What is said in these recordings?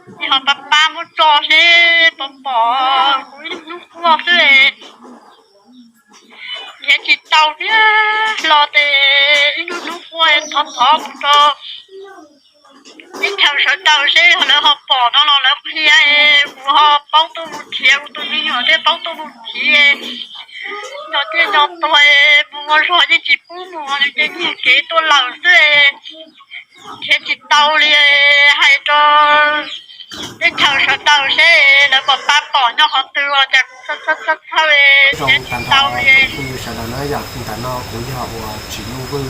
Nej ho pab pab muab tso seb puas pom kuv ib lub hnub quaj xwb. Nrhiav tsis tau thiab los ces ib lub hnub quaj, thov thov kuv rau teb chaws sawv daws seb lawv ho pom no los lawv qhia, kuv ho paub tuaj mus nrhiav kuv tus me nyuam thiab paub tuaj mus nrhiav. Nco tiaj nco tuag, mus ua zog yeej tsis pub mus, nws ces nyiag kev tuaj lawm xwb. Nrhiav tsis tau li, hais rau teb chaws sawv daws seb lawv puas pab pom nyob qhov twg os, cas kuv txhawj txhawj txhawj, nrhiav tsis tau li. Phooj ywg sawv daws na, yog ntawm no kuv yog uas Tsim Nuj Vwj,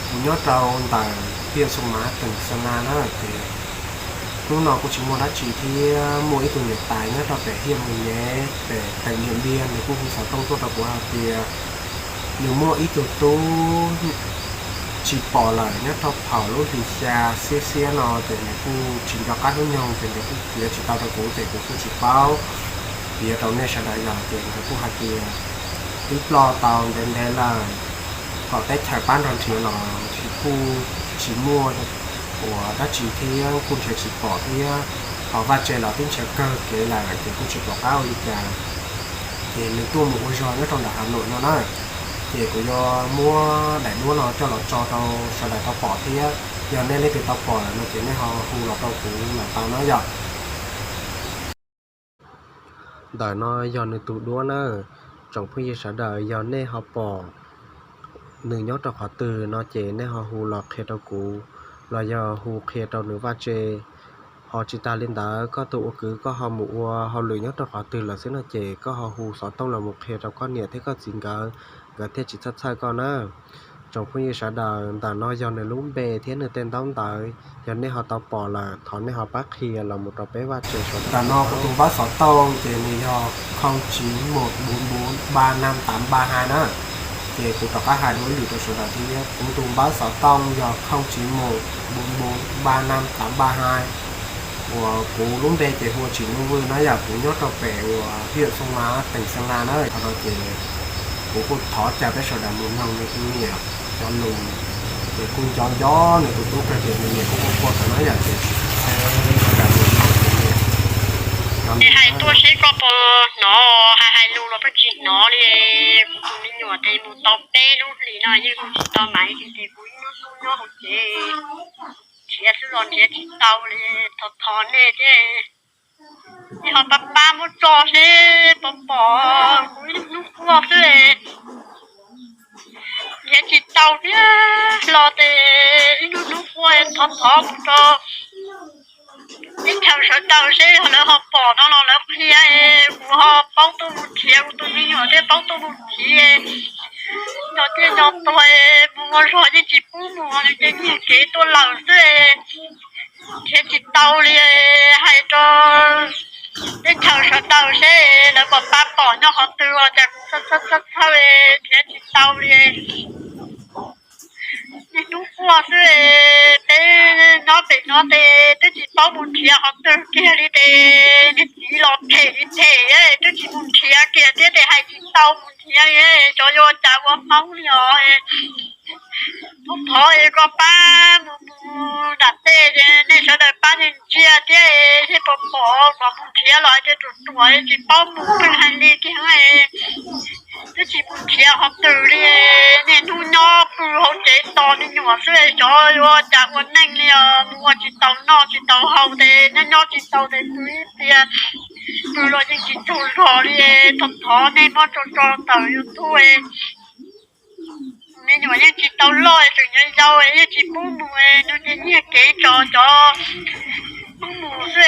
kuv nyob rau ntawm hiaj Xoo Mav, teem Xeeb Las na. Ces hnub no kuj tsis muaj dab tsi thiab, muaj ib tug niam tais nyob rau pem hiaj Mus Nyev, pem teem Diam Npiaj, nws kuj hu xov tooj tuaj rau kuv hais tias nws muaj ib tug tub tsis pom lawm nyob rau thaum lub hlis xya xiab xiab no, ces nws kuj tsis nco qab hnub nyoog, ces nkawd kuj piav tsis tau rau kuv, ces kuv kuj tsis paub piav rau nej sawv daws yog, ces nkawd kuj hais tias twb ploj tau ntev ntev lawm, kom teb chaws pab nrog nrhiav los nrhiav kuj tsis muaj uas dab tsi thiab, kuj nrhiav tsis pom thiab. Ho vaj tse los twb nrhiav kawg kev lawm ces kuj tsis pom qab ua li cas. Ces nws tuaj mus ua zog nyob rau ntawm Hav Nauj no na. Ces kuv yuav muab daim duab no coj los tso rau sawv daws tau pom thiab. Yog nej leej twg tau pom lawm no ces nej ho hu los rau kuv los tau na yog. Ntawm no yog nws tus duab na. Tsoom phooj ywg sawv daws, yog nej ho pom nws nyob rau qhov twg no ces nej ho hu los qhia rau kuv, los yog hu qhia rau nws vaj tse. Ho tsis tas li ntawd, koj tus ua kwv koj ho mus ua hauj lwm nyob rau qhov twg lawm xwb no ces koj ho hu xov tooj los mus qhia rau koj niam thiab koj txiv nkawd, nkawd thiaj tsis txhawj txhawj koj na. Tsoom phooj ywg sawv daws, ntawm no yog nws lub npe thiab nws tej ntaub ntawv, yog nej ho tau pom lawm thov nej ho pab qhia los mus rau peb vaj tse sawv daws. Ntawm no kuv tus npawb xov tooj ces nws yog không chín một bốn bốn ba năm tám ba hai na. Ces kuv rov qab hais dua ib lwm rau sawv daws thiab, kuv tus npawb xov tooj yog không chín một bốn bốn ba năm tám ba hai. Uas kuv lub npe ces hu ua Tsim Nuj Vwj na yom, kuv nyob rau pem uas hiaj Xoo Mav, teem Xeeb Las na. Qhov no ces kuv kuj thov caw peb sawv daws mus mloog nws tus niam cov lus, ces kuj nco nco nws tus tub kawg ces nws niam kuj quaj kawg na yom, ces sawv daws mus mloog nws niam cov lus. Hais tuaj seb koj puas hnov, hais hais lus los peb tsis hnov li. Kuv tus me nyuam ces mus tau peb lub hlis no yeej hu tsis tau maiv li ces kuv ib hnub hnub nyob hauv tsev nrhiav xwb los nrhiav tsis tau li. Thov thov nej thiab, nej ho pab pab muab tso seb puas pom kuv ib lub hnub quaj xwb. Nrhiav tsis tau thiab los ces ib lub hnub quaj, thov thov kuv rau teb chaws sawv daws seb lawv ho pom no los lawv qhia, kuv ho paub tuaj mus nrhiav kuv tus me nyuam thiab paub tuaj mus nrhiav. Nco tiaj nco tuag, mus ua zog yeej tsis pub mus, nws ces nyiag kev tuaj lawm xwb. Nrhiav tsis tau li, hais rau teb chaws sawv daws seb lawv puas pab pom nyob qhov twg os, cas kuv txhawj txhawj txhawj, nrhiav tsis tau li. Niaj hnub quaj xwb, peb nyob pem no ces twb tsis paub mus nrhiav qhov twg kiag li ces niag txiv los phem li phem, twb tsis mus nrhiav kiag thiab ces hais tsis tau mus nrhiav li. Xyov yuav ua cas ua Hmoob li os. Thov thov koj pab mus mus nram tej, nej sawv daws pab ntsia ntsia thiab, seb puas pom, pom mus nrhiav los ces ruam ruam tsis paub mus pheej hais li kiag. Twb tsis mus nrhiav qhov twg li, niaj hnub nyob pw hauv tsev tos me nyuam xwb, xyov yuav cas ua neej li os. Mus ua tsis tau noj tsis tau haus ces nyob nyob tsis tau ces pw ib pliag, pw los yeej tsis tsaug zog li. Thov thov nej muab tso tso ntawm YouTube. Me nyuam yeej tsis tau loj, tseem nyob yau, yeej tsis pub mus, nws ces nyiag kev tso cov pub mus xwb.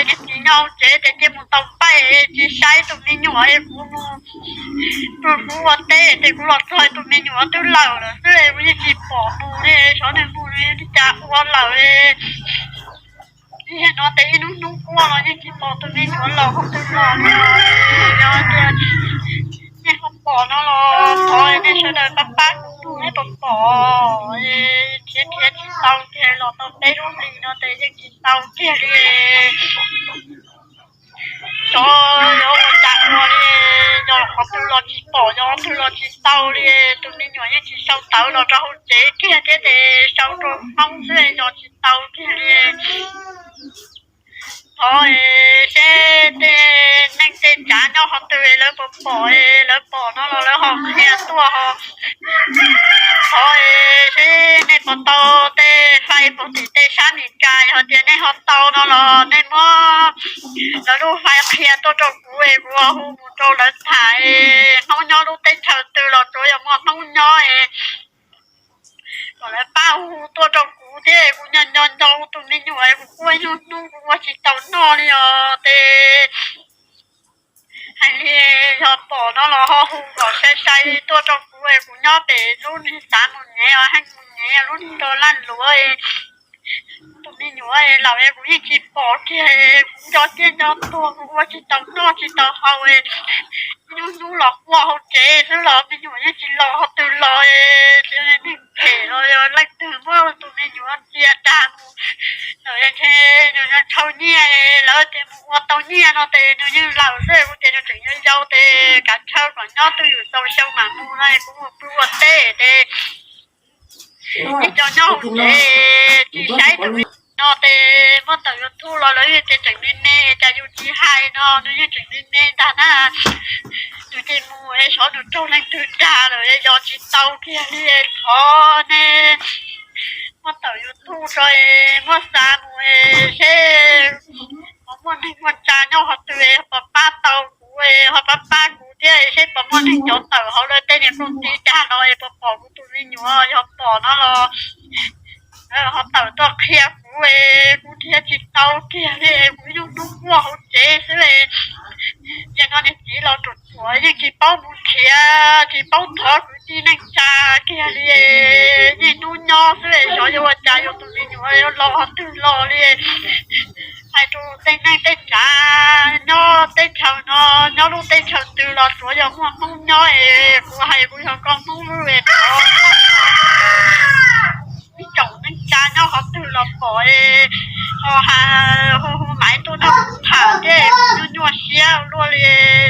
Niag txiv nyob hauv tsev ces cia mus tau npaij, tsis saib tus me nyuam, kuv mus pw kuv ua teb ces kuv los txog tus me nyuam twb lawm lawm xwb, kuv yeej tsis pom mus li. Xyov nws mus li cas ua lawm. Nim no ces ib hnub hnub quaj los yeej tsis pom tus me nyuam los qhov twg los li. Yog tias nej ho pom no los thov nej sawv daws pab pab kuv tus, nej puas pom, nrhiav nrhiav tsis tau kiag los tau peb lub hlis no ces yeej tsis tau kiag li. Xyov yuav ua cas ua li, yog qhov twg los tsis pom, yog qhov twg los tsis tau li. Tus me nyuam yeej tsis sau tawv los rau hauv tsev kiag thiab ces sau rau Hmoob xwb, yog tsis tau kiag li. thov es seb tej neej tej tsav nyob qhov twg lawv puas pom es lawv pom no los lawv ho qhia tuaj ho. Thov es seb nej puas tau tej fai puag tim tej sab Mes Kas, hos tias nej ho tau no los nej muab lawv lub fai qhia tuaj rau kuv es kuv ho hu mus rau lawv tham es Hmoob nyob lub teb chaws twg los tsuav yog muaj Hmoob nyob es kom lawv pab hu tuaj rau kuv thiab. Kuv nco nco nco tus me nyuam es kuv quaj ib hnub hnub kuv ua tsis tau noj li os. Ces hais li yog pom no los ho hu kom sai sai tuaj rau kuv es kuv nyob pem lub niag xav mus nyev os, heej mus nyev lub niag laj luav. Tus me nyuam laus es kuv yeej tsis pom kiag, kuv nco ciaj nco tuag kuv ua tsis tau noj tsis tau haus, ib hnub hnub los quaj hauv tsev xwb los me nyuam yeej tsis los qhov twg los. Neeg phem los yog leej twg muab tus me nyuam ntxias dag mus lawm ntshe nws ntshaw nyiaj, lawv tias mus ua tau nyiaj no ces nws yeej laus xwb, kuv tias nws tseem yau yau ces kav chaw kom nyob twj ywm txaus xyoo mam mus no kuv mus pw ua teb ces ib co nyob hauv tsev tsis saib tus me no ces muab tawm YouTube los lawv yeej tias tseem me me cas yus tsis hais no nws yeej tseem me me ntag na. Nws ces mus es xyov nws raug leej twg dag lawm yos tsis tau kiag li. Thov nej muab tawm YouTube tso es muab xa mus es seb puas muaj neeg muaj tsav nyob qhov twg es puas pab tau kuv es ho pab pab kuv thiab seb puas muaj neeg cov tawm hauv lawv tej niag koom tij dag no es puas pom kuv tus me nyuam, yog pom no los ho tawm tuaj qhia kuv es kuv nrhiav tsis tau kiag li, kuv ib hnub hnub quaj hauv tsev xwb. Yog no niag txiv los ruam ruam yeej tsis paub mus nrhiav tsis paub thov kwv tij neej tsa kiag li, yeej hnub nyob xwb xyov yuav ua cas yuav tus me nyuam yuav los qhov twg los li. Hais rau tej neeg tej tsav nyob teb chaws no, nyob lub teb chaws twg los tsuav yog muaj Hmoob nyob es kuv hais kuv yog koj Hmoob lub es thov ib tsoom neej tsa nyob qhov twg los pom es ho hu hu maiv tuaj nrog kuv tham thiab, kuv nyuaj nyuaj siab ua luaj li,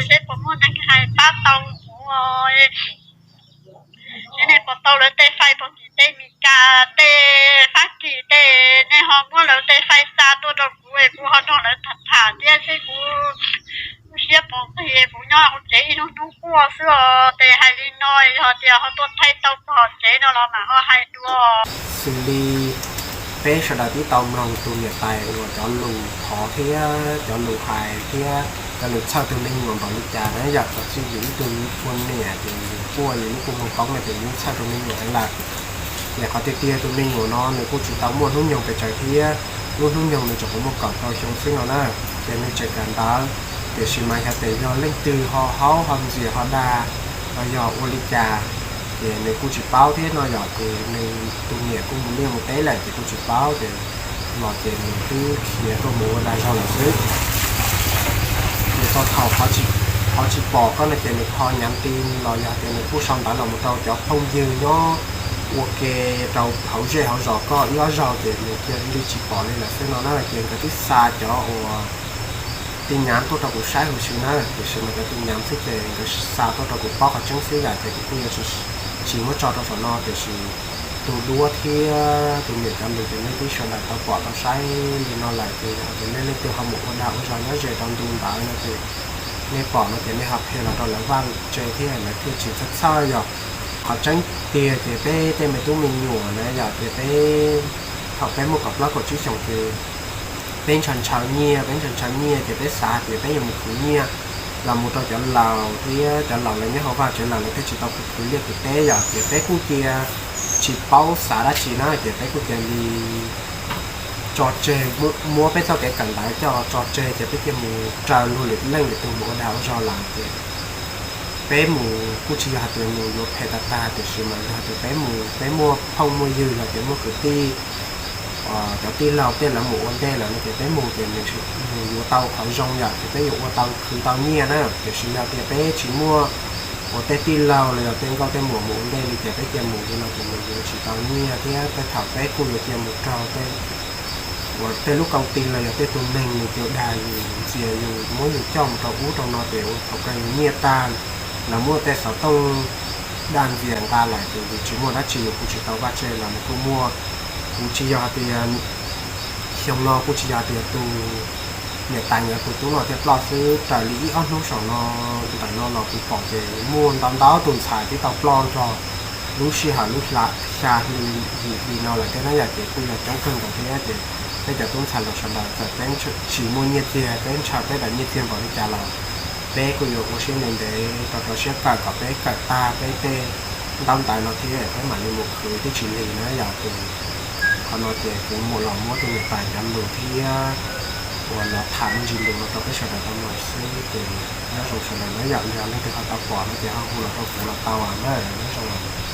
seb puas muaj neeg hais pab tau kuv. Seb nej puas tau lawv tej fai puag tim tej Mes Kas, tej Fab Kis tej, nej ho muab lawv tej fai xa tuaj rau kuv es kuv ho nrog lawv tham tham thiab seb kuv lub siab puas nqig, kuv nyob hauv tsev ib hnub hnub quaj xwb os. Ces hais li no yog tias ho tuaj thaij tau pog tsev no los mam ho hais dua. Xws li peb sawv daws twb tau mloog tus niam tais uas cov lus thov thiab cov lus hais thiab cov lus txhawj tus me nyuam npaum li cas na, yam txawm txij yus ib tug ua niam ces yus quaj yus lub kua muag poob no ces yus txhawj tus me nyuam heev lawm. Ces qhov tiag tiag tus me nyuam no nws kuj tsis tau muaj hnub nyoog pes tsawg thiab, lub hnub nyoog nws tseem muaj kaum rau xyoo xwb no na, ces nws tseem kawm ntawv. Tiam sis mas yog tias yog leej twg ho haub ho ntxias ho dag los yog ua li cas, ces nws kuj tsis paub thiab no yom, ces nws tus niam kuj mus liaj mus teb lawm ces kuj tsis paub, ces los ces nws twb khiav tuaj mus ua dag zog lawm xwb. Ces tau thaum qhov tsis pom koj no ces nws ho nyav ti los yog tias nws kuj sau ntawv los mus rau cov phooj ywg nyob ua ke rau hauv zej hauv zos koj ib ob zaug ces nws cia li tsis pom li lawm xwb no na, ces nkawd twb xa cov uas tin nhắn tuaj rau kuv saib huv si na, tiam sis mas cov tin nhắn xwb ces nkawd xa tuaj rau kuv paub qhov tseeb xwb yom, ces kuv kuj yuav tsis muab tso rau saum no, tiam sis tus duab thiab tus niam cov lus ces nej twb sawv daws tau pom tau saib li no lawm, ces yog tias nej leej twg ho mus ua dag ua zog nyob ze rau ntu ntawd no ces nej pom no ces nej ho qhia los rau lawv vaj tse thiab lawv thiaj tsis txhawj txhawj yom. Qhov tseeb tiag ces peb tej me tub me nyuam na yom, ces peb thaum peb muaj kaum plaub kaum tsib xyoos ces peb ntshaw ntshaw nyiaj, peb ntshaw ntshaw nyiaj ces peb xav tias peb yuav mus khwv nyiaj los mus rau cov laus thiab cov laus lawv nyob hauv vaj tsev lawm lawv thiaj tsis tau khwv khwv liaj khwv teb yom, ces peb kuj cia tsis paub xav dab tsi na, ces peb kuj cia li tso tseg, muab peb txoj kev kawm ntawv coj tso tseg ces peb cia mus raws luag lwm leej lwm tus mus ua dag ua zog lawm ces peb mus kuj tsis yog hais tias mus yuav phem tag tag, tiam sis mas yog hais tias peb mus peb muaj phooj muaj ywg los tias muaj kwv tij, cov tij laug tej lawv mus ua ntej lawm no ces peb mus ces nws yuav tau qhov zoo yom, ces peb yuav ua tau khwv tau nyiaj na. Tiam sis yog tias peb tsis muaj uas tej tij laug los yog tej nkauj tej muam mus ua ntej li ces peb cia mus li no ces nws yuav tsis tau nyiaj thiab tej thaum peb kuj yuav cia mus raug tej uas tej lub koom ti los yog tej tus neeg nws cia dag yus ntxias yus muab yus coj mus rau ub rau no ces ua thaum kawg yus nyiaj tag, lawv muab tej xov tooj dag ntxias nqa lawm ces yus tsis muaj dab tsi, yus kuj tsis tau vaj tse los nws kuj muaj. Kuv tsis yog hais tias xyoo no kuj tsis yog hais tias tus Niam tais nkawd tus tub no thiaj ploj xwb. Raws li ib ob hnub saum no, ntawm no los kuv pom ces muaj ntau ntau tus ntxhais twb tau ploj nrog lub sij hawm lub hla, xya hli yim hli no lawm thiab na yom. Ces kuj yog coob kawg nkaus thiab. Ces peb cov tub ntxhais los sawv daws txawm peb tsis muaj nyiaj txiag, peb ntshaw peb daim nyiaj txiag npaum li cas los peb kuj yuav ua siab ntev ntev rau rau siab kawm kom peb kawm tag peb tej ntaub ntawv no thiab peb mam li mus khwv twb tsis lig na yom. Ces qhov no ces kuv mus los muab tus niam tais cov lus thiab uas los tham me ntsis lus no rau peb sawv daws tau mloog xwb. Ces nyob zoo sawv daws na yom, yog leej twg ho tau pom no ces ho hu los rau kuv los tau na, nyob zoo.